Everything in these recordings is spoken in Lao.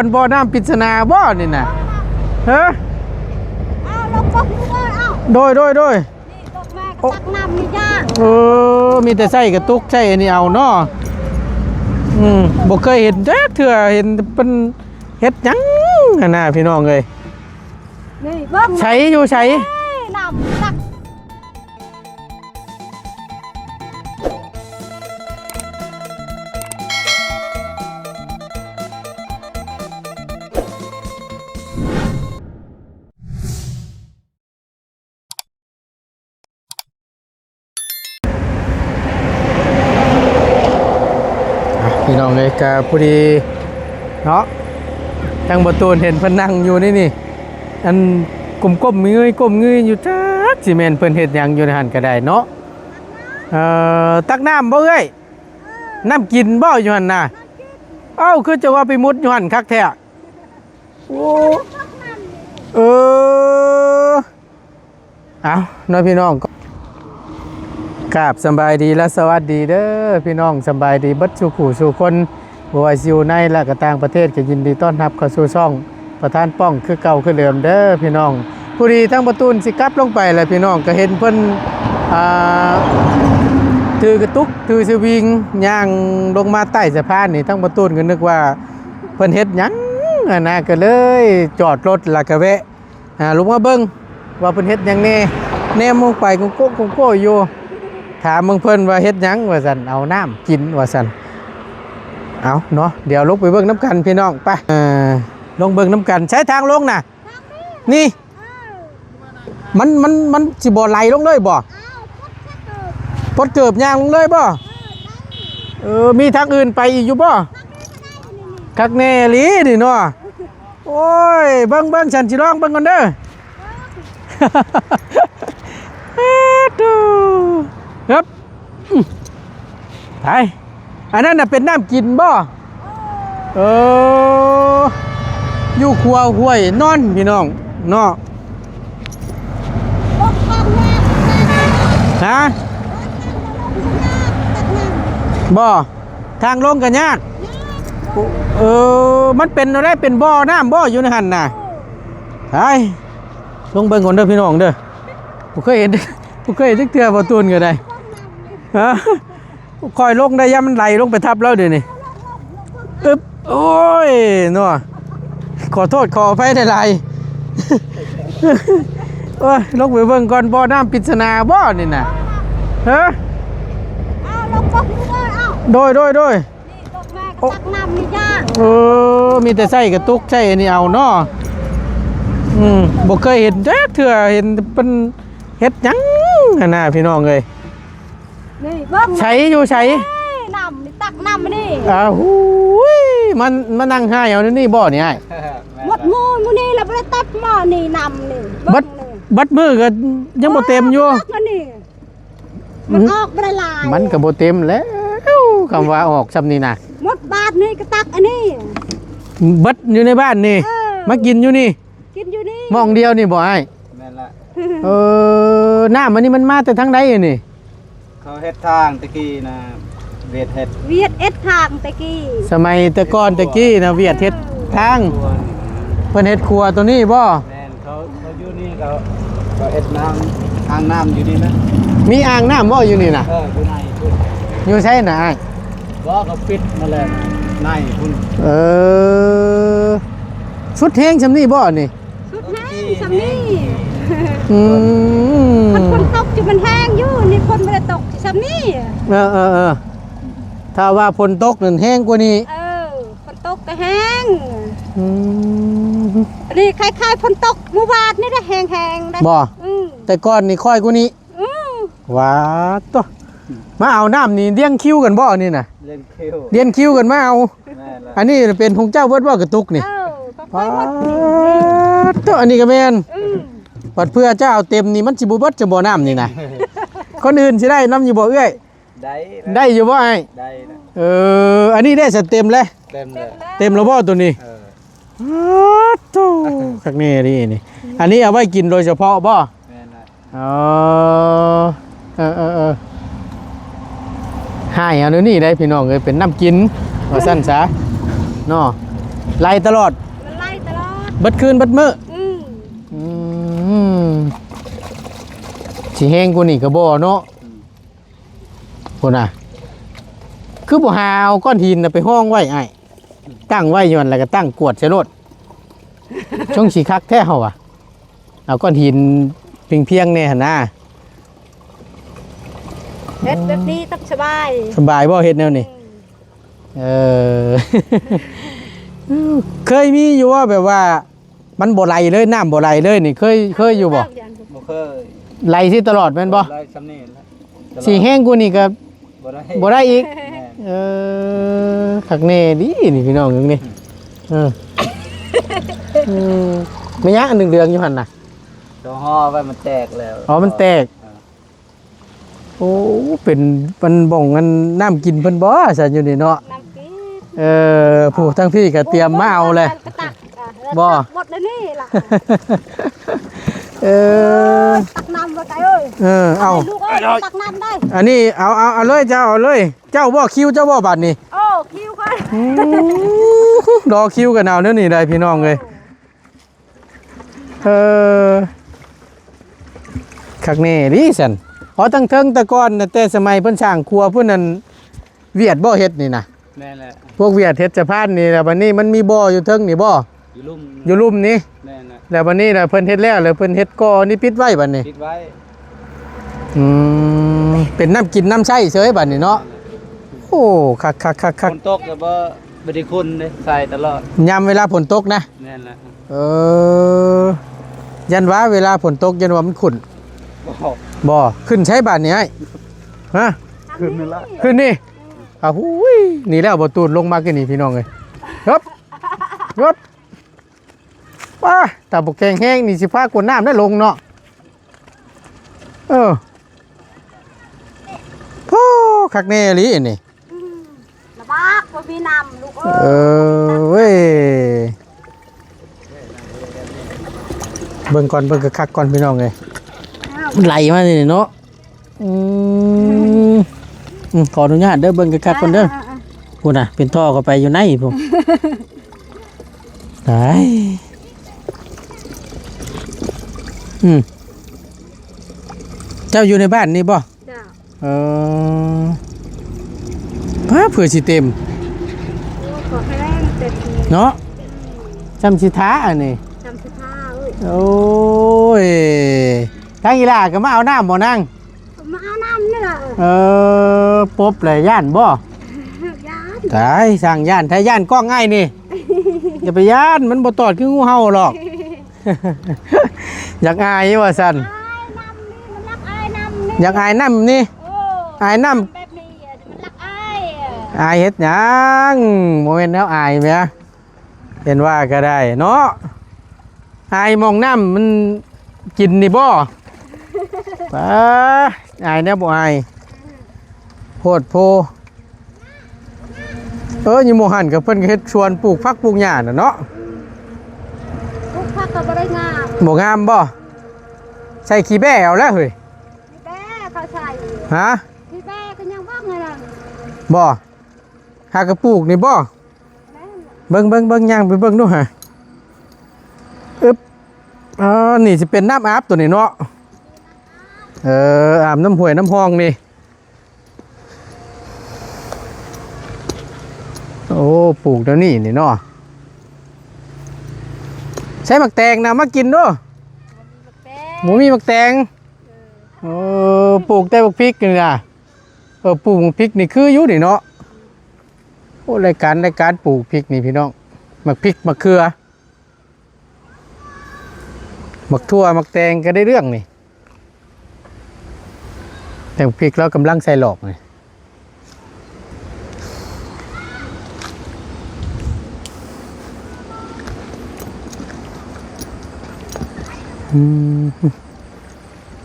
ມັນບໍ່ນ້ຳປິດສະໜາບໍ່ນີ້ນະ? ຮະ? ເອົາ ລົງກົກຢູ່ເດີ ເອົາ ໂດຍ ໂດຍ ໂດຍ. ນີ້ຕົກມາກໍຕັກນ້ຳນີ້ຈ້າ. ເອີ ມີແຕ່ໃຊ້ກະຕຸກໃຊ້ອັນນີ້ເອົາເນາະ. ອືມ ບໍ່ເຄີຍເຫັນຈັກເທື່ອ ເຫັນເພິ່ນເຮັດຫຍັງຫັ້ນນະ ພີ່ນ້ອງເອີຍ. ນີ້ເບິ່ງ ໃສຢູ່ໃສ? ນີ້ນ້ຳຕັກ. ອ່ະ ພີ່ນ້ອງເອີຍ ກະພໍດີເນາະ ທາງບໍ່ຕູນເຫັນເພິ່ນນັ່ງຢູ່ໃນນີ້ ອັນ ກົ້ມໆເງີຍໆ ກົ້ມເງີຍຢູ່ ຈັກຊິແມ່ນເພິ່ນເຮັດຫຍັງຢູ່ໃນຫັ້ນກະໄດ້ເນາະ. ເອີ ຕັກນ້ຳບໍ່ເອື້ອຍ? ນ້ຳກິນບໍ່ຢູ່ຫັ້ນນະ? ເອົ້າ ຄືຈະວ່າໄປມຸດຢູ່ຫັ້ນຄັກແທ້? ໂອ້ ເອີ ເອົາເນາະ ພີ່ນ້ອງ ກາບສະບາຍດີ ແລະ ສະຫວັດດີເດີ ພີ່ນ້ອງ ສະບາຍດີເບິດສູ່ຜູ້ສູ່ຄົນ ບໍ່ວ່າຊິຢູ່ໃນ ແລະ ກະຕ່າງປະເທດ ກະຍິນດີຕ້ອນຮັບເຂົ້າສູ່ຊ່ອງປະທານປ້ອງ ຄືເກົ່າຄືເດີມເດີ ພີ່ນ້ອງ. ພໍດີທາງປະຕູນຊິກັບລົງໄປແຫຼະ ພີ່ນ້ອງ ກະເຫັນເພິ່ນ ອ່າ ຖືກະຕຸກ ຖືສະວິງ ຍ່າງລົງມາໃຕ້ສະພານນີ້ ທາງປະຕູນກະນຶກວ່າ ເພິ່ນເຮັດຫຍັງຫັ້ນນະ ກະເລີຍຈອດລົດ ແລ້ວກະແວະ ອ່າ ລົງມາເບິ່ງວ່າເພິ່ນເຮັດຫຍັງແດ່. ແນມລົງໄປກົງໂກ້ກົງໂກ້ຢູ່ ຖາມເບິ່ງເພິ່ນວ່າເຮັດຫຍັງວ່າຊັ້ນ ເອົານ້ຳກິນວ່າຊັ້ນ. ເອົາເນາະ ດຽວລົງໄປເບິ່ງນຳກັນ ພີ່ນ້ອງ ໄປ ເອີ ລົງເບິ່ງນຳກັນ. ໃສທາງລົງນະ? ນີ້ ມັນ ມັນ ມັນຊິບໍ່ໄຫຼລົງເລີຍບໍ່? ປົດເກີບຍ່າງລົງເລີຍບໍ່? ເອີ ມີທາງອື່ນໄປອີກຢູ່ບໍ່? ຄັກແນ່ອີ່ຫຼີນີ້ເນາະ. ໂອ້ຍ ເບິ່ງ ເບິ່ງ ສັນຊິລອງເບິ່ງກ່ອນເດີ. ເອີ ໂທ້ ເອີບ ອືມ ໄປ ອັນນັ້ນນະເປັນນ້ຳກິນບໍ່? ເອີ ຢູ່ຂົວຫ້ວຍນອນ ພີ່ນ້ອງເນາະ. ຮະ? ບໍ່ ທາງລົງກໍຍາກ. ເອີ ມັນເປັນແນວໃດ ເປັນບໍ່ນ້ຳບໍ່ຢູ່ໃນຫັ້ນນະ? ໄປ ລົງເບິ່ງກ່ອນເດີພີ່ນ້ອງເດີ. ບໍ່ເຄີຍເຫັນ ບໍ່ເຄີຍເຫັນຈັກເທື່ອ ບໍ່ຕູນກໍໄດ້. ຮະ? ຄ່ອຍລົງໄດ້ ຢ້ານມັນໄຫຼລົງໄປທັບລາວເດນີ້. ອຶບ ໂອ້ຍ ເນາະ ຂໍໂທດຂໍອະໄພຫຼາຍໆ. ໂອ້ຍ ລົງໄປເບິ່ງກ່ອນ ບໍ່ນ້ຳປິດສະໜາບໍ່ນີ້ນະ? ຮະ? ເອົາ ລົງກົກຢູ່ເດີ ເອົາ ໂດຍ ໂດຍ ໂດຍ. ນີ້ຕົກມາກໍຕັກນ້ຳນີ້ຈ້າ. ເອີ ມີແຕ່ໃຊ້ກະຕຸກໃຊ້ອັນນີ້ເອົາເນາະ. ອືມ ບໍ່ເຄີຍເຫັນຈັກເທື່ອ ເຫັນເພິ່ນເຮັດຫຍັງຫັ້ນນະ ພີ່ນ້ອງເອີຍ. ນີ້ເບິ່ງ ໃສຢູ່ໃສ? ນີ້ນ້ຳນີ້ ຕັກນ້ຳນີ້. ອ້າວ ຫູຍ ມັນ ມານັ່ງຫາຍເອົາແນວນີ້ບໍ່ນີ້ອ້າຍ? ໝົດມື້ມື້ນີ້ລະບໍ່ໄດ້ຕັກໝໍ້ນີ້ ນ້ຳນີ້ ເບິ່ງນີ້ ເບິດມື້ກໍຍັງບໍ່ເຕັມຢູ່. ເອີ ຕັກອັນນີ້ ມັນອອກບໍ່ໄດ້ຫຼາຍ ມັນກໍບໍ່ເຕັມແລ້ວ ຄຳວ່າອອກຊ່ຳນີ້ນະ. ໝົດບາດນີ້ກໍຕັກອັນນີ້ ເບິດຢູ່ໃນບ້ານນີ້. ເອີ ມາກິນຢູ່ນີ້ ກິນຢູ່ນີ້ ໝ່ອງດຽວນີ້ບໍ່ອ້າຍ? ແມ່ນລະ. ເອີ ນ້ຳອັນນີ້ມັນມາແຕ່ທາງໃດອັນນີ້? ເຂົາເຮັດທາງແຕ່ກີ້ນະ ຫວຽດເຮັດ ຫວຽດເຮັດທາງແຕ່ກີ້ ສະໄໝແຕ່ກ່ອນແຕ່ກີ້ນະ ຫວຽດເຮັດທາງ. ເອີ ເພິ່ນເຮັດຂົວໂຕນີ້ບໍ່? ແມ່ນ ເຂົາ ເຂົາຢູ່ນີ້ ເຂົາ ເຂົາເຮັດນ້ຳ ອ່າງນ້ຳຢູ່ນີ້ນະ. ມີອ່າງນ້ຳບໍ່ຢູ່ນີ້ນະ? ເອີ ຢູ່ໃນພຸ້ນ. ຢູ່ໃສນະອ້າຍ? ບໍ່ ເຂົາປິດມາແລ້ວ ໃນພຸ້ນ. ເອີ ສຸດແຮງຊ່ຳນີ້ບໍ່ນີ້? ສຸດແຮງຊ່ຳນີ້. ອືມ ຄັນຝົນຕົກຊິມັນແຮງຢູ່ ນີ້ຝົນບໍ່ໄດ້ຕົກຊ່ຳນີ້. ເອີໆໆ ຖ້າວ່າຝົນຕົກນັ້ນແຮງກວ່ານີ້. ເອີ ຝົນຕົກກໍແຮງ. ອືມ ນີ້ຄ້າຍໆຝົນຕົກມື້ວານນີ້ໄດ໋ ແຮງໆໄດ໋. ບໍ່? ອືມ ແຕ່ກ່ອນນີ້ຄ່ອຍກວ່ານີ້. ອືມ ຫວາໂຕ ມາເອົານ້ຳນີ້ລຽງຄິວກັນບໍ່ນີ້ນະ? ລຽງຄິວ ລຽງຄິວກັນມາເອົາ. ແມ່ນລະ. ອັນນີ້ເປັນຂອງເຈົ້າເບິດບໍ່ກະຕຸກນີ້? ເອີ ຂອງຂ້ອຍໝົດນີ້. ຫວາໂຕ ອັນນີ້ກໍແມ່ນ. ອືມ ບັດເພື່ອເຈົ້າເອົາເຕັມນີ້ ມັນຊິບໍ່ເບິດຈະບໍ່ນ້ຳນີ້ນະ? ຄົນອື່ນຊິໄດ້ນຳຢູ່ບໍ່ເອື້ອຍ? ໄດ້ ໄດ້ຢູ່ບໍ່ອ້າຍ? ໄດ້ນະ. ເອີ ອັນນີ້ໄດ້ສະເຕັມແລ້ວ? ເຕັມແລ້ວ. ເຕັມແລ້ວບໍ່ໂຕນີ້? ເອີ ຫວາໂຕ ຄັກແນ່ເດນີ້. ອັນນີ້ເອົາໄວ້ກິນໂດຍສະເພາະບໍ່? ແມ່ນລະ. ອໍ ເອີໆໆ ຫາຍເອົາແນວນີ້ໄດ໋ພີ່ນ້ອງເອີຍ ເປັນນ້ຳກິນວ່າຊັ້ນຊະເນາະ. ໄລ່ຕະຫຼອດ ມັນໄລ່ຕະຫຼອດ ເບິດຄືນເບິດມື້. ອືມ ອືມ ຊິແຮງກວ່ານີ້ກໍບໍ່ເນາະ. ພຸ້ນນະ ຄືບໍ່ຫາເອົາກ້ອນຫີນນະໄປຮອງໄວ້ອ້າຍ ຕັ້ງໄວ້ຢູ່ຫັ້ນ ແລ້ວກໍຕັ້ງກວດໃສ່ໂລດ. ຊ່ວງຊິຄັກແທ້ເຮົາວ່າ ເອົາກ້ອນຫີນພຽງໆແດ່ຫັ້ນນະ. ເຮັດແບບນີ້ຕັບສະບາຍ ສະບາຍບໍ່ເຮັດແນວນີ້? ອືມ ເອີ ເຄີຍມີຢູ່ວ່າແບບວ່າ ມັນບໍ່ໄຫຼເລີຍ ນ້ຳບໍ່ໄຫຼເລີຍນີ້ ເຄີຍ ເຄີຍຢູ່ບໍ່? ບໍ່ເຄີຍ. ໄຫຼຊິຕະຫຼອດແມ່ນບໍ່? ໄຫຼສ່ຳນີ້ແຫຼະ ຕະຫຼອດ. ຊິແຮງກວ່ານີ້ກໍບໍ່ໄດ້ ບໍ່ໄດ້ອີກ. ແມ່ນ. ເອີ ຄັກແນ່ດີນີ້ພີ່ນ້ອງເອີຍນີ້. ເອີ ເອີ ແມ່ນຫຍັງອັນເຫຼືອງໆຢູ່ຫັ້ນນະ? ຕົວຫໍ່ໄວ້ມັນແຕກແລ້ວ. ອໍ ມັນແຕກ. ເອີ ໂອ້ ເປັນ ມັນບ່ອນອັນ ນ້ຳກິນເພິ່ນບໍ່ຊັ້ນຢູ່ນີ້ເນາະ? ນ້ຳກິນ. ເອີ ຜູ້ທາງພີ້ກໍຕຽມມາເອົາແຫຼະ. ໂອ້ຍ ບໍ່ ຕັກໝົດແລ້ວນີ້ລະ. ເອີ ເອີ ຕັກນ້ຳບໍ່ໄກເອີຍ. ເອີ ເອົາ ໃຫ້ລູກເອີຍ ຕັກນ້ຳໄດ້. ອັນນີ້ເອົາ ເອົາ ເອົາເລີຍ ເຈົ້າເອົາເລີຍ. ເຈົ້າບໍ່ ຄິວເຈົ້າບໍ່ບາດນີ້? ໂອ້ ຄິວຂ້ອຍ. ອືມ ລໍຄິວກັນເອົາແນວນີ້ໄດ໋ພີ່ນ້ອງເອີຍ. ເອີ ຄັກແນ່ດີຊັ້ນ. ອໍ ຕັ້ງເທິງແຕ່ກ່ອນນະ ແຕ່ສະໄໝເພິ່ນສ້າງຄົວພຸ້ນນັ້ນ ຫວຽດບໍ່ເຮັດນີ້ນະ? ແມ່ນແຫຼະ ພວກຫວຽດເຮັດສະພານນີ້ ແລ້ວບັດນີ້ມັນມີບໍ່ຢູ່ເທິງນີ້ບໍ່? ຢູ່ລຸ່ມ ຢູ່ລຸ່ມນີ້. ແມ່ນແຫຼະ ແລ້ວບັດນີ້ລະເພິ່ນເຮັດແລ້ວ ແລ້ວເພິ່ນເຮັດກໍນີ້ປິດໄວ້ບັດນີ້ ປິດໄວ້. ອືມ ເປັນນ້ຳກິນນ້ຳໃຊ້ເສີຍບັດນີ້ເນາະ. ໂອ້ ຄັກໆໆໆ ຝົນຕົກກໍບໍ່ ບໍ່ໄດ້ຂຸ່ນເດ້ ໃສ່ຕະຫຼອດ ຍາມເວລາຝົນຕົກນະ. ແມ່ນແຫຼະ. ເອີ ຢ້ານວ່າເວລາຝົນຕົກຢ້ານວ່າມັນຂຸ່ນ. ບໍ່ ບໍ່ ຂຶ້ນໃສບາດນີ້ອ້າຍ? ຮະ ຂຶ້ນນີ້ລະ ຂຶ້ນນີ້. ອືມ ອ້າ ຫູຍ ນີ້ແລ້ວບໍ່ຕູນລົງມາຄືນີ້ພີ່ນ້ອງເອີຍ. ຮຶບ ຮຶບ ວ້າ ຖ້າບໍ່ແຂງແຮງນີ້ຊິພາກວດນ້ຳໄດ້ລົງເນາະ. ເອີ ໂອ້ ຄັກແນ່ອີ່ຫຼີນີ້. ອືມ ລຳບາກ ບໍ່ມີນ້ຳລູກເອີຍ. ເອີ ເວີ້ຍ ເບິ່ງກ່ອນ ເບິ່ງຄັກໆກ່ອນພີ່ນ້ອງເອີຍ. ອ້າວ ມັນໄຫຼມານີ້ເນາະ. ອືມ ອືມ ຂໍອະນຸຍາດເດີ ເບິ່ງຄັກໆກ່ອນເດີ. ອ່າໆໆ ພຸ້ນນະ ເປັນທໍ່ເຂົ້າໄປຢູ່ໃນພຸ້ນ. ຕາຍ ອືມ ເຈົ້າຢູ່ໃນບ້ານນີ້ບໍ່? ເຈົ້າ. ເອີ ປ້າ ເພື່ອຊິເຕັມ ໂອ້ ຂໍແຮງເຕັມເນາະ. ອືມ ຊ່ຳຊິທ້າອັນນີ້ ຊ່ຳຊິທ້າເອີຍ. ໂອ້ຍ ທາງອີ່ຫຼ້າກໍມາເອົານ້ຳບໍ່ນາງ? ມາເອົານ້ຳນີ້ລະ. ເອີ ປົບແລ້ວຢ້ານບໍ່? ຢ້ານ. ຕາຍ ຊ່າງຢ້ານແທ້ ຢ້ານກ້ອງອ້າຍນີ້. ຢ່າໄປຢ້ານ ມັນບໍ່ຕອດຄືງູເຫົ່າດອກ. ຢາກອາຍວ່າຊັ້ນ. ອາຍນ້ຳນີ້ ມັນຢາກອາຍນ້ຳນີ້ ຢາກອາຍນ້ຳນີ້. ເອີ ອາຍນ້ຳແບບນີ້ ມັນຢາກອາຍ. ອາຍເຮັດຫຍັງ? ບໍ່ແມ່ນແນວອາຍແໝ. ເຫັນວ່າກໍໄດ້ເນາະ ອາຍໝ່ອງນ້ຳມັນກິນນີ້ບໍ່? ປ້າ ອາຍແນວບໍ່ອາຍ ໂພດໂພ. ເອີ ຢູ່ໝ່ອງຫັ້ນກໍເພິ່ນກໍເຮັດສວນປູກຜັກປູກຫຍ້ານະເນາະ. ອືມ ປູກຜັກກໍບໍ່ໄດ້ງາມ. ບໍ່ງາມບໍ່? ໃສ່ຂີ້ແບ້ເອົາແລ້ວເຮີ້ຍ. ຂີ້ແບ້ເຂົາໃສ່. ຮະ? ຂີ້ແບ້ກໍຍັງວ່າໄງນະ. ບໍ່? ຫາກະປູກນີ້ບໍ່? ແມ່ນ. ເບິ່ງໆໆ ຍ່າງໄປເບິ່ງດູຫາ. ອຶບ ອໍ ນີ້ຊິເປັນນ້ຳອາບໂຕນີ້ເນາະ. ເອີ ອາບນ້ຳຫ້ວຍນ້ຳຮ່ອງນີ້. ໂອ້ ປູກແນວນີ້ນີ້ເນາະ. ໃສ່ໝາກແຕງນະ ມາກິນດູ. ບໍ່ມີໝາກແຕງ. ເອີ ປູກແຕ່ບັກພິກນີ້ນະ. ເອີ ປູກບັກພິກນີ້ຄືຢູ່ນີ້ເນາະ. ໂອ້ ລາຍການ ລາຍການປູກພິກນີ້ພີ່ນ້ອງ. ໝາກພິກ ໝາກເຂືອ ໝາກຖົ່ວ ໝາກແຕງກໍໄດ້ເລື່ອງນີ້. ແຕ່ໝາກພິກລາວກຳລັງໃສ່ຫຼອກນີ້. ອືມ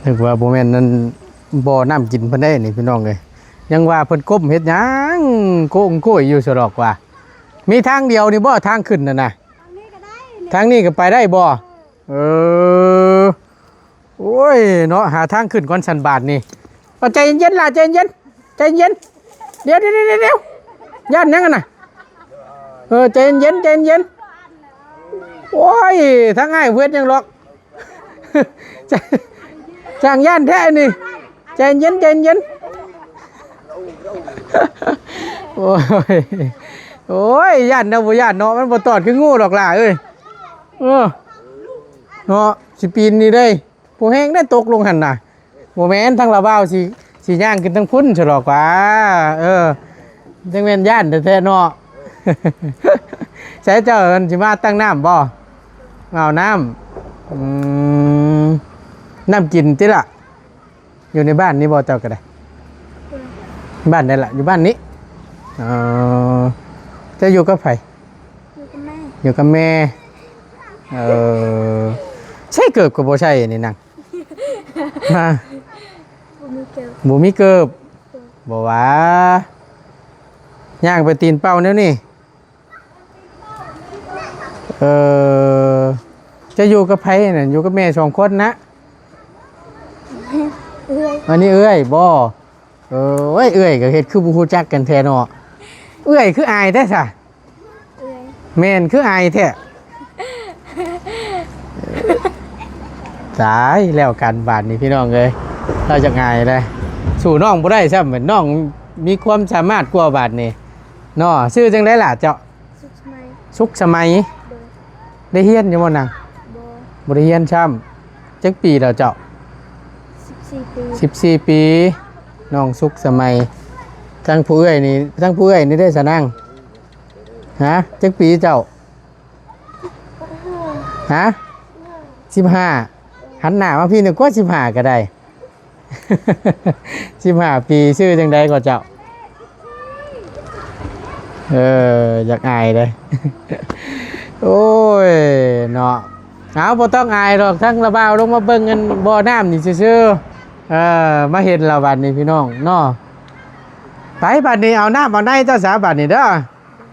ນຶກວ່າບໍ່ແມ່ນນັ້ນ ບໍ່ ນ້ຳກິນເພິ່ນໄດ້ນີ້ພີ່ນ້ອງເອີຍ. ຍັງວ່າເພິ່ນກົ້ມເຮັດຫຍັງ ໂກ້ງໂກ້ຍຢູ່ສະດອກວ່າ. ມີທາງດຽວນີ້ບໍ່ ທາງຂຶ້ນນັ້ນນະ? ທາງນີ້ກໍໄດ້ ທາງນີ້ກໍໄປໄດ້ບໍ່? ເອີ ໂອ້ຍເນາະ ຫາທາງຂຶ້ນກ່ອນຊັ້ນບາດນີ້. ເອົາ ໃຈເຢັນໆ ຫຼ້າ ໃຈເຢັນໆ ໃຈເຢັນ. ດຽວໆໆໆ ຢ້ານຫຍັງຫັ້ນນະ? ເອີ ໃຈເຢັນໆ ໃຈເຢັນ. ໂອ້ຍ ທາງອ້າຍເພິ່ນຍັງຫຼອກ ຊ່າງຢ້ານແທ້ນີ້ ໃຈເຢັນ ໃຈເຢັນ ໂອ້ຍ ໂອ້ຍ ຢ້ານແນວບໍ່ຢ້ານເນາະ ມັນບໍ່ຕອດຄືງູດອກຫຼ້າເອີຍ ເອີ ເນາະ ຊິປີນນີ້ເດ້ ຜູ້ແຮງໄດ້ຕົກລົງຫັ້ນນະ ບໍ່ແມ່ນ ທາງລາວບ່າວຊິ ຊິຍ່າງຂຶ້ນທາງພຸ້ນຊະດອກຫວາ ເອີ ຈັ່ງແມ່ນຢ້ານແທ້ໆເນາະ ໃສເຈົ້າ ມັນຊິມາຕັ້ງນ້ຳບໍ່? ເອົານ້ຳ ອືມ ນ້ຳກິນຕິລະ ຢູ່ໃນບ້ານນີ້ບໍ່ເຈົ້າກໍໄດ້? ບ້ານໃດລະ? ຢູ່ບ້ານນີ້ ເອີ ເຈົ້າຢູ່ກັບໃຜ? ຢູ່ກັບແມ່ ຢູ່ກັບແມ່ ເອີ ໃສ່ເກີບກໍບໍ່ໃສ່ນີ້ນາງ ຮະ ບໍ່ມີເກີບ ບໍ່ມີເກີບ ບໍ່ວ່າ ຍ່າງໄປຕີນເປົ່າແນວນີ້ ເອີ ເຈົ້າຢູ່ກັບໃຜນັ້ນ? ຢູ່ກັບແມ່ສອງຄົນນະ? ເອື້ອຍ ອັນນີ້ເອື້ອຍບໍ່? ເອີ ເອື້ອຍກໍເຮັດຄືບໍ່ຮູ້ຈັກກັນແທ້ເນາະ ເອື້ອຍຄືອາຍແທ້ຊະ ເອື້ອຍ ແມ່ນ ຄືອາຍແທ້ ຕາຍແລ້ວກັນບາດນີ້ພີ່ນ້ອງເອີຍ ລາວຈັກອາຍເດ້ ສູ້ນ້ອງບໍ່ໄດ້ຊ້ຳ ນ້ອງມີຄວາມສາມາດກວ່າບາດນີ້ເນາະ ຊື່ຈັ່ງໃດລະເຈົ້າ? ສຸກສະໄໝ ສຸກສະໄໝ ໂດຍ ໄດ້ຮຽນຢູ່ບໍ່ນາງ? ບໍ່ ບໍ່ໄດ້ຮຽນຊ້ຳ ຈັກປີແລ້ວເຈົ້າ? ສິບສີ່ປີ ສິບສີ່ປີ ນ້ອງສຸກສະໄໝ ທັງຜູ້ເອື້ອຍນີ້ ທັງຜູ້ເອື້ອຍນີ້ເດ້ສະນາງ? ຮະ ຈັກປີເຈົ້າ? ຮະ ສິບຫ້າ ຫັນໜ້າມາພີ້ໜຶ່ງກວ່າ ສິບຫ້າກໍໄດ້ ສິບຫ້າປີ ຊື່ຈັ່ງໃດກໍເຈົ້າ? ເອີ ຢາກອາຍເດ້ ໂອ້ຍເນາະ ເອົາ ບໍ່ຕ້ອງອາຍດອກ ທັງລາວບ່າວລົງມາເບິ່ງອັນບໍ່ນ້ຳນີ້ຊື່ໆ ເອີ ມາເຫັນລະບັດນີ້ພີ່ນ້ອງເນາະ ໄປບັດນີ້ ເອົານ້ຳເອົາໃນເຈົ້າສາບັດນີ້ເດີ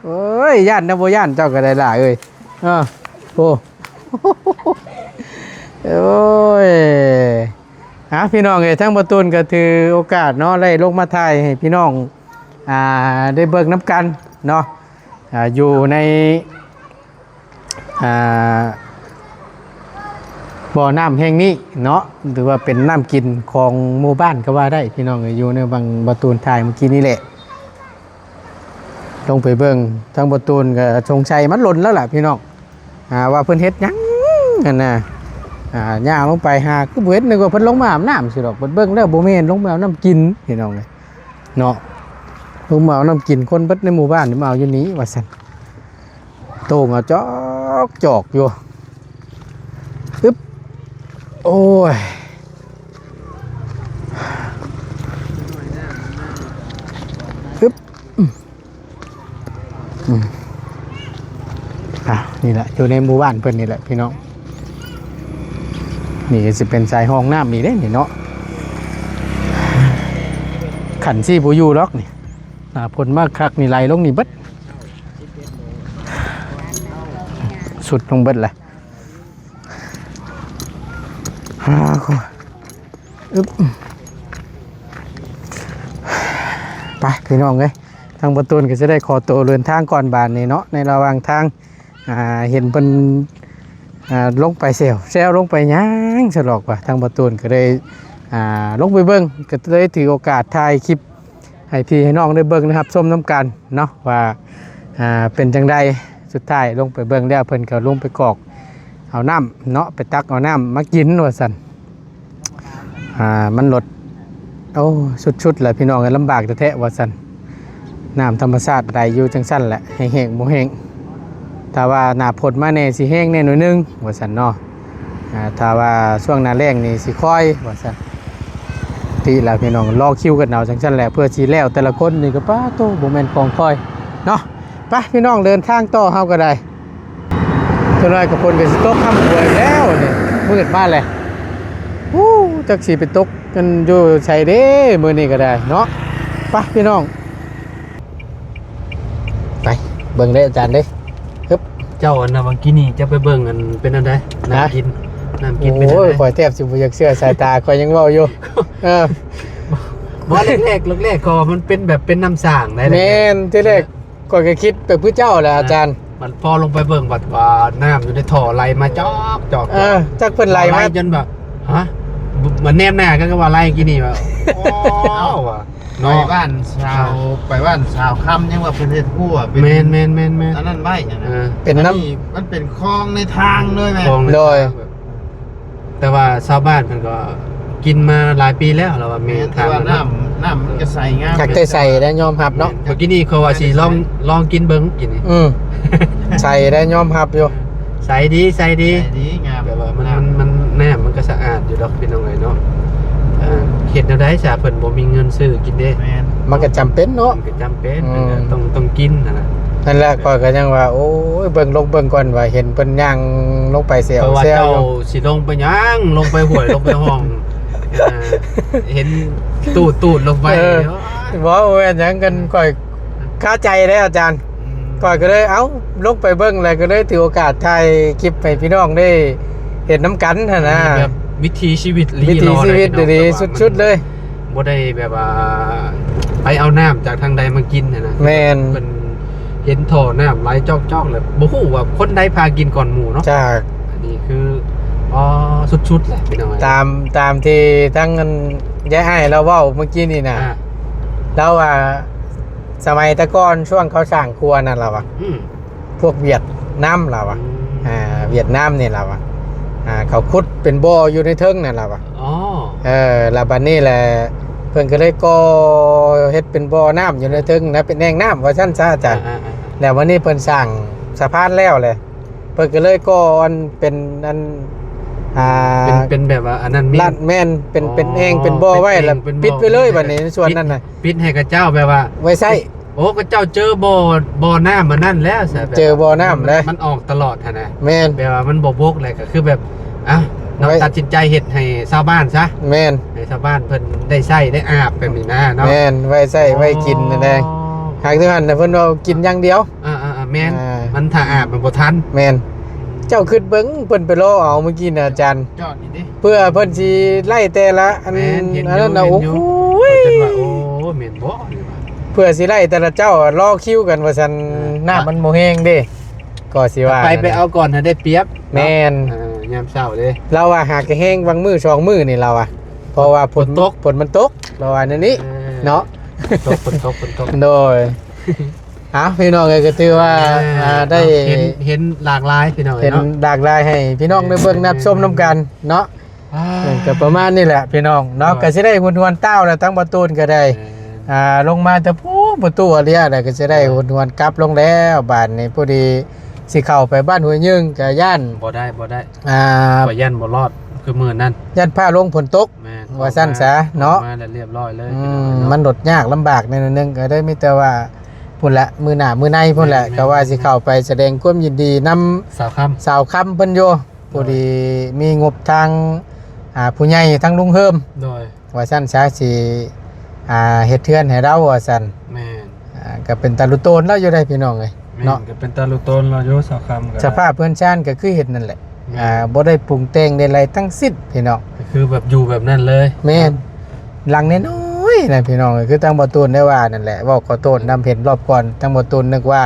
ໂອ້ຍ ຢ້ານນະ ບໍ່ຢ້ານເຈົ້າກໍໄດ້ຫຼ້າເອີຍ ເອີ ໂອ້ ໂອ້ຍ ອ່າ ພີ່ນ້ອງເອີຍ ທາງບໍ່ຕູນກໍຖືໂອກາດເນາະ ໄດ້ລົງມາຖ່າຍໃຫ້ພີ່ນ້ອງ ອ່າ ໄດ້ເບິ່ງນຳກັນເນາະ ອ່າ ຢູ່ໃນ ອ່າ ບໍ່ນ້ຳແຫ່ງນີ້ເນາະ ຫຼືວ່າເປັນນ້ຳກິນຂອງໝູ່ບ້ານກໍວ່າໄດ້ ພີ່ນ້ອງເອີຍ ຢູ່ໃນວັງ ບໍ່ຕູນຖ່າຍມື້ກີ້ນີ້ແຫຼະ ລົງໄປເບິ່ງ ທາງບໍ່ຕູນກໍສົງໄສມາດົນແລ້ວລະພີ່ນ້ອງ ອ່າ ວ່າເພິ່ນເຮັດຫຍັງຫັ້ນນະ ອ່າ ຍ່າງລົງໄປຫາຄືບໍ່ເຫັນ ນຶກວ່າເພິ່ນລົງມາອາບນ້ຳຊິດອກ ເບິ່ງແລ້ວບໍ່ແມ່ນ ລົງມາເອົານ້ຳກິນ ພີ່ນ້ອງເອີຍ ເນາະ ລົງມາເອົານ້ຳກິນ ຄົນເບິດໃນໝູ່ບ້ານນີ້ມາເອົາຢູ່ນີ້ວ່າຊັ້ນ ໂຕ່ງເອົາຈອກຈອກຢູ່ ອຶບ ໂອ້ຍ ອຶບ ອືມ ອ່າ ນີ້ແຫຼະ ຢູ່ໃນໝູ່ບ້ານເພິ່ນນີ້ແຫຼະພີ່ນ້ອງ ນີ້ກໍຊິເປັນສາຍຮ່ອງນ້ຳອີກເດ້ນີ້ເນາະ ຄັນຊິບໍ່ຢູ່ດອກນີ້ ໜ້າຝົນມາຄັກນີ້ໄຫຼລົງນີ້ເບິດ ສຸດລົງເບິດແຫຼະ ອາ ອຶບ ໄປພີ່ນ້ອງເອີຍ ທາງບໍ່ຕູນກໍຊິໄດ້ຂໍໂຕເດີນທາງກ່ອນບາດນີ້ເນາະ ໃນລະຫວ່າງທາງ ອ່າ ເຫັນເພິ່ນ ອ່າ ລົງໄປແຊວ ແຊວລົງໄປຫຍັງສະດອກວ່າ ທາງບໍ່ຕູນກໍເລີຍ ອ່າ ລົງໄປເບິ່ງ ກໍເລີຍຖືໂອກາດຖ່າຍຄລິບ ໃຫ້ພີ່ໃຫ້ນ້ອງໄດ້ເບິ່ງໄດ້ຮັບຊົມນຳກັນເນາະ ວ່າ ອ່າ ເປັນຈັ່ງໃດ ສຸດທ້າຍລົງໄປເບິ່ງແລ້ວ ເພິ່ນກໍລົງໄປກອກເອົານ້ຳເນາະ ໄປຕັກເອົານ້ຳມາກິນວ່າຊັ້ນ ອ່າ ມັນລົດ ໂອ້ ສຸດໆແຫຼະພີ່ນ້ອງເອີຍ ລຳບາກແທ້ໆວ່າຊັ້ນ ນ້ຳທຳມະຊາດໄຫຼຢູ່ຈັ່ງຊັ້ນແຫຼະ ແຫ້ງໆບໍ່ແຫ້ງ ຖ້າວ່າໜ້າຝົນມາແດ່ຊິແຮງແດ່ໜ້ອຍໜຶ່ງວ່າຊັ້ນເນາະ ອ່າ ຖ້າວ່າຊ່ວງໜ້າແລ້ງນີ້ຊິຄ່ອຍວ່າຊັ້ນ ຕິລະພີ່ນ້ອງ ລໍຄິວກັນເອົາຈັ່ງຊັ້ນແຫຼະ ເພື່ອຊິແລ້ວແຕ່ລະຄົນນີ້ກໍ ປາໂຕ ບໍ່ແມ່ນຂອງຄ່ອຍເນາະ ໄປພີ່ນ້ອງ ເດີນທາງຕໍ່ເຮົາກໍໄດ້ ຈັກໜ້ອຍກໍຝົນກໍຊິຕົກ ຄ່ຳກວ່າແລ້ວນີ້ ມືດມາແລ້ວ ໂອ້ ຈັກຊິໄປຕົກກັນຢູ່ໃສເດ້ ມື້ນີ້ກໍໄດ້ເນາະ ໄປພີ່ນ້ອງ ໄປເບິ່ງເດ້ອາຈານເດ້ ຮຶບ ເຈົ້າ ອັນນະ ເມື່ອກີ້ນີ້ເຈົ້າໄປເບິ່ງ ອັນ ເປັນອັນໃດ ນ້ຳກິນ ນ້ຳກິນເປັນອັນໃດ ໂອ້ຍ ຂ້ອຍແທບຊິບໍ່ຢາກເຊື່ອສາຍຕາ ຂ້ອຍຍັງເວົ້າຢູ່ ເອີ ບໍ່ ແລກໆ ແລກໆ ກໍມັນເປັນແບບເປັນນ້ຳສ້າງໄດ໋ ແມ່ນ ທີແລກຂ້ອຍກໍຄິດແບບຄືເຈົ້າແຫຼະອາຈານ ມັນພໍລົງໄປເບິ່ງບັດວ່ານ້ຳຢູ່ໃນທໍ່ໄຫຼມາຈອກໆ ເອີ ຈັກເພິ່ນໄຫຼມາ ໄຫຼຈົນແບບ ຮະ ມັນແນມໜ້າກັນກໍວ່າໄຫຼກີ້ນີ້ວ່າ ໂອ້ວ່າ ເນາະ ໄປບ້ານຊາວ ເອີ ໄປບ້ານຊາວຄຳ ຍັງວ່າເພິ່ນເຮັດຮົ້ວເປັນ ແມ່ນໆໆໆ ອັນນັ້ນໄວ້ຫັ້ນນະ ເອີ ເປັນນ້ຳ ອັນນີ້ມັນເປັນຄອງໃນທາງເລີຍແມ່ນ ຄອງໃນ ໂດຍ ທາງແບບ ແຕ່ວ່າຊາວບ້ານເພິ່ນກໍກິນມາຫຼາຍປີແລ້ວ ລາວວ່າແມ່ນ ແມ່ນ ແຕ່ວ່ານ້ຳ ນ້ຳມັນກໍໃສງາມ ຄັກແຕ່ໃສໄດ້ຍອມຮັບເນາະ ແມ່ນ ເມື່ອກີ້ນີ້ເຂົາວ່າຊິລອງ ລອງກິນເບິ່ງກິນນີ້ ອືມ ໃສໄດ້ຍອມຮັບຢູ່ ໃສດີ ໃສດີ ໃສດີງາມ ແບບວ່າມັນ ນ້ຳ ມັນ ມັນ ນ້ຳມັນກໍສະອາດຢູ່ດອກພີ່ນ້ອງເອີຍເນາະ ເອີ ເຮັດແນວໃດຊະ ເພິ່ນບໍ່ມີເງິນຊື້ກິນເດ້ ແມ່ນ ມັນກໍຈຳເປັນເນາະ ມັນກໍຈຳເປັນ ອືມ ຕ້ອງ ຕ້ອງກິນຫັ້ນນະ ນັ້ນແຫຼະ ຂ້ອຍກໍຍັງວ່າ ໂອ້ຍ ເບິ່ງລົງເບິ່ງກ່ອນວ່າ ເຫັນເພິ່ນຍ່າງລົງໄປແຊວ ເພາະວ່າເຈົ້າຊິລົງໄປຫຍັງ ລົງໄປຫ້ວຍ ລົງໄປຮ່ອງ ເອີ ເຫັນຕູດໆລົງໄປ ເອີ ໂອ້ຍ ບໍ່ແມ່ນຫຍັງກັນ ຂ້ອຍຄາໃຈເດ້ອາຈານ ອືມ ຂ້ອຍກໍເລີຍ ເອົ້າ ລົງໄປເບິ່ງ ແລ້ວກໍເລີຍຖືໂອກາດຖ່າຍຄລິບໃຫ້ພີ່ນ້ອງໄດ້ເຫັນນຳກັນຫັ້ນນະ ແບບວິຖີຊີວິດລີ ວິຖີຊີວິດ ອີ່ຫຼີ ສຸດໆເລີຍ ບໍ່ໄດ້ແບບວ່າໄປເອົານ້ຳຈາກທາງໃດມາກິນຫັ້ນນະ ແມ່ນ ເພິ່ນເຫັນທໍ່ນ້ຳໄຫຼຈອກໆ ແລ້ວບໍ່ຮູ້ວ່າຄົນໃດພາກິນກ່ອນໝູ່ເນາະ ຈ້າ ອັນນີ້ຄື ອໍ ສຸດໆແຫຼະພີ່ນ້ອງ ຕາມ ຕາມທີ່ທາງອັນຍາຍອ້າຍລາວເວົ້າເມື່ອກີ້ນີ້ນະ ອ່າ ລາວວ່າສະໄໝແຕ່ກ່ອນຊ່ວງເຂົາສ້າງຂົວນັ້ນລາວວ່າ ອືມ ພວກຫວຽດນາມລາວວ່າ ອືມ ອ່າ ຫວຽດນາມນີ້ລາວວ່າ ອ່າ ເຂົາຂຸດເປັນບໍ່ຢູ່ໃນເທິງນັ້ນລາວວ່າ ອໍ ເອີ ແລ້ວບັດນີ້ແຫຼະ ເພິ່ນກໍເລີຍກໍ່ເຮັດເປັນບໍ່ນ້ຳຢູ່ໃນເທິງນະ ເປັນແອ່ງນ້ຳວ່າຊັ້ນຊະອາຈານ ອ່າໆໆ ແລ້ວບັດນີ້ເພິ່ນສ້າງສະພານແລ້ວແຫຼະ ເພິ່ນກໍເລີຍກໍ່ອັນເປັນອັນ ອ່າ ເປັນ ເປັນແບບວ່າອັນນັ້ນ ລາດ ແມ່ນ ເປັນ ອໍ ເປັນແອ່ງເປັນບໍ່ໄວ້ ເປັນແອ່ງ ແລ້ວ ເປັນບໍ່ ປິດໄວ້ເລີຍ ເປັນ ບັດນີ້ ໃນສ່ວນນັ້ນນະ ປິດໃຫ້ເຂົາເຈົ້າແບບວ່າ ໄວ້ໃຊ້ ໂອ້ ເຂົາເຈົ້າເຈີບໍ່ ບໍ່ນ້ຳອັນນັ້ນແລ້ວຊະ ເຈີບໍ່ນ້ຳແລ້ວ ມັນອອກຕະຫຼອດຫັ້ນນະ ແມ່ນ ແບບວ່າມັນບໍ່ບົກແລ້ວ ກໍຄືແບບ ອ່ະ ເຮົາຕັດສິນໃຈເຮັດໃຫ້ຊາວບ້ານຊະ ແມ່ນ ໃຫ້ຊາວບ້ານເພິ່ນໄດ້ໃຊ້ໄດ້ອາບແບບນີ້ນະເນາະ ແມ່ນ ໄວ້ໃຊ້ໄວ້ກິນນັ້ນແຫຼະ ອໍ ຫາກເທົ່ານັ້ນນະ ເພິ່ນວ່າກິນຢ່າງດຽວ ອ່າໆໆ ແມ່ນ ອ່າ ມັນຖ້າອາບມັນບໍ່ທັນ ແມ່ນ ເຈົ້າຄິດເບິ່ງ ເພິ່ນໄປລໍເອົາມື້ກີ້ນະອາຈານ ຈອດນີ້ເດ້ ເພື່ອເພິ່ນຊິໄລ່ແຕ່ລະອັນ ແມ່ນ ເຫັນຢູ່ ອັນນັ້ນນະ ເຫັນຢູ່ ໂອ້ຍ ເພິ່ນວ່າ ໂອ້ ແມ່ນບໍ່ ເພື່ອຊິໄລ່ແຕ່ລະເຈົ້າລໍຄິວກັນວ່າຊັ້ນ ອ່າ ນ້ຳມັນບໍ່ແຮງເດ້ ກໍຊິວ່າ ໄປ ໄປເອົາກ່ອນໃຫ້ໄດ້ປຽບ ແມ່ນ ເອີ ຍາມເຊົ້າເດ້ ລາວວ່າຫາກະແຮງຫວ່າງມື້ສອງມື້ນີ້ລາວວ່າ ເພາະວ່າຝົນ ຝົນຕົກ ຝົນມັນຕົກ ລາວວ່າແນວນີ້ ເອີ ເນາະ ຝົນຕົກ ຝົນຕົກ ຝົນຕົກ ໂດຍ ເອົາ ພີ່ນ້ອງເອີຍ ກໍຖືວ່າ ອ່າ ອ່າ ໄດ້ ເຫັນ ເຫັນຫຼາກຫຼາຍພີ່ນ້ອງເອີຍເນາະ ເຫັນຫຼາກຫຼາຍໃຫ້ພີ່ນ້ອງໄດ້ເບິ່ງ ແມ່ນ ຮັບຊົມນຳກັນເນາະ ອ່າ ກໍປະມານນີ້ແຫຼະພີ່ນ້ອງເນາະ ໂດຍ ກໍຊິໄດ້ຫວນໆຕ່າວແລ້ວ ທາງບໍ່ຕູນກໍໄດ້ ແມ່ນ ອ່າ ລົງມາແຕ່ພູ້ປະຕູອາເລຍແລ້ວ ກໍຊິໄດ້ ໂດຍ ຫວນໆກັບລົງແລ້ວ ບາດນີ້ພໍດີຊິເຂົ້າໄປບ້ານຫ້ວຍຍຶງ ກໍຢ້ານ ບໍ່ໄດ້ ບໍ່ໄດ້ ອ່າ ຂ້ອຍຢ້ານບໍ່ລອດ ຄືມື້ນັ້ນ ຢ້ານຟ້າລົງຝົນຕົກ ແມ່ນ ວ່າຊັ້ນຊະເນາະ ອອກມາແລ້ວລຽບຮ້ອຍເລີຍ ອືມ ພີ່ນ້ອງເນາະ ມັນລົດຍາກລຳບາກແນວໜຶ່ງ ກໍໄດ້ມີແຕ່ວ່າພຸ້ນແຫຼະ ມື້ໜ້າມື້ໃນພຸ້ນແຫຼະ ແມ່ນໆ ກໍວ່າຊິເຂົ້າໄປສະແດງຄວາມຍິນດີນຳ ສາວຄຳ ສາວຄຳເພິ່ນຢູ່ ໂດຍ ພໍດີມີງົບທາງ ອ່າ ຜູ້ໃຫຍ່ທາງລຸງເຮີມ ໂດຍ ວ່າຊັ້ນຊະ ຊິ ອ່າ ເຮັດເຮືອນໃຫ້ລາວວ່າຊັ້ນ ແມ່ນ ອ່າ ກໍເປັນຕາລຸໂຕນລາວຢູ່ໄດ໋ພີ່ນ້ອງເອີຍ ແມ່ນ ເນາະ ກໍເປັນຕາລຸໂຕນລາວຢູ່ ສາວຄຳກໍ ສະພາບເຮືອນຊານກໍຄືເຫັນນັ້ນແຫຼະ ແມ່ນ ອ່າ ບໍ່ໄດ້ປຸງແຕ່ງໃດໆທັງສິ້ນພີ່ນ້ອງ ກໍຄືແບບຢູ່ແບບນັ້ນເລີຍ ແມ່ນ ຫຼັງນ້ອຍໆນະພີ່ນ້ອງເອີຍ ຄືທາງບໍ່ຕູນໄດ້ວ່ານັ້ນແຫຼະ ເວົ້າຂໍໂທດນຳ ເຫັນລອບກ່ອນທາງບໍ່ຕູນນຶກວ່າ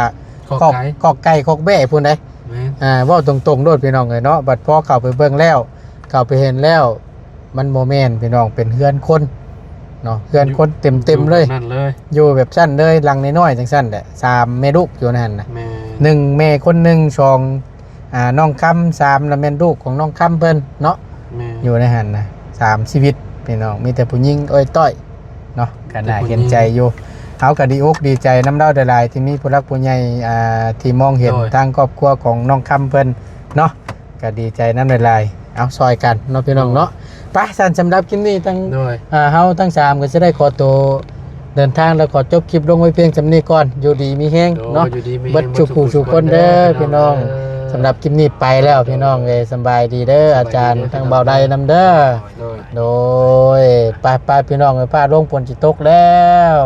ຄອກໄກ່ ຄອກ ຄອກໄກ່ຄອກແບ້ພຸ້ນໃດ໋ ແມ່ນ ອ່າ ເວົ້າຕົງໆໂລດພີ່ນ້ອງເອີຍເນາະ ບັດພໍເຂົ້າໄປເບິ່ງແລ້ວ ເຂົ້າໄປເຫັນແລ້ວ ມັນບໍ່ແມ່ນພີ່ນ້ອງ ເປັນເຮືອນຄົນເນາະ ເຮືອນຄົນເຕັມໆເລີຍ ຢູ່ແບບນັ້ນເລີຍ ຢູ່ແບບຊັ້ນເລີຍ ຫຼັງນ້ອຍໆຈັ່ງຊັ້ນແຫຼະ ສາມແມ່ລູກຢູ່ໃນຫັ້ນນະ ແມ່ນ ໜຶ່ງແມ່ຄົນໜຶ່ງ ສອງ ອ່າ ນ້ອງຄຳ ສາມລະແມ່ນລູກຂອງນ້ອງຄຳເພິ່ນເນາະ ແມ່ນ ຢູ່ໃນຫັ້ນນະ ສາມຊີວິດພີ່ນ້ອງ ມີແຕ່ຜູ້ຍິງອ້ອຍຕ້ອຍເນາະ ກໍໜ້າເຫັນໃຈຢູ່ ເຮົາກໍດີອົກດີໃຈນຳລາວຫຼາຍໆ ທີ່ມີຜູ້ຫຼັກຜູ້ໃຫຍ່ ອ່າ ທີ່ມອງເຫັນ ໂດຍ ທາງຄອບຄົວຂອງນ້ອງຄຳເພິ່ນເນາະ ກໍດີໃຈນຳຫຼາຍໆ ເອົາ ຊ່ອຍກັນເນາະພີ່ນ້ອງເນາະ ໂດຍ ໄປ ຊັ້ນສຳລັບຄລິບນີ້ທັງ ໂດຍ ອ່າ ເຮົາທັງສາມກໍຈະໄດ້ຂໍໂຕເດີນທາງ ແລ້ວຂໍຈົບຄລິບລົງໄວ້ພຽງສ່ຳນີ້ກ່ອນ ຢູ່ດີມີແຮງເນາະ ໂດຍ ຢູ່ດີມີແຮງ ເບິດສູ່ຜູ້ສູ່ຄົນເດີ ພີ່ນ້ອງ ເອີ ສຳລັບຄລິບນີ້ໄປແລ້ວ ໂດຍ ພີ່ນ້ອງເອີຍ ສະບາຍດີເດີ ສະບາຍດີເດີ ອາຈານ ພີ່ນ້ອງ ທັງບ່າວໃດນຳເດີ ໂດຍ ໂດຍ ໂດຍ ໄປໆ ພີ່ນ້ອງເອີຍ ຟ້າລົງຝົນຊິຕົກແລ້ວ.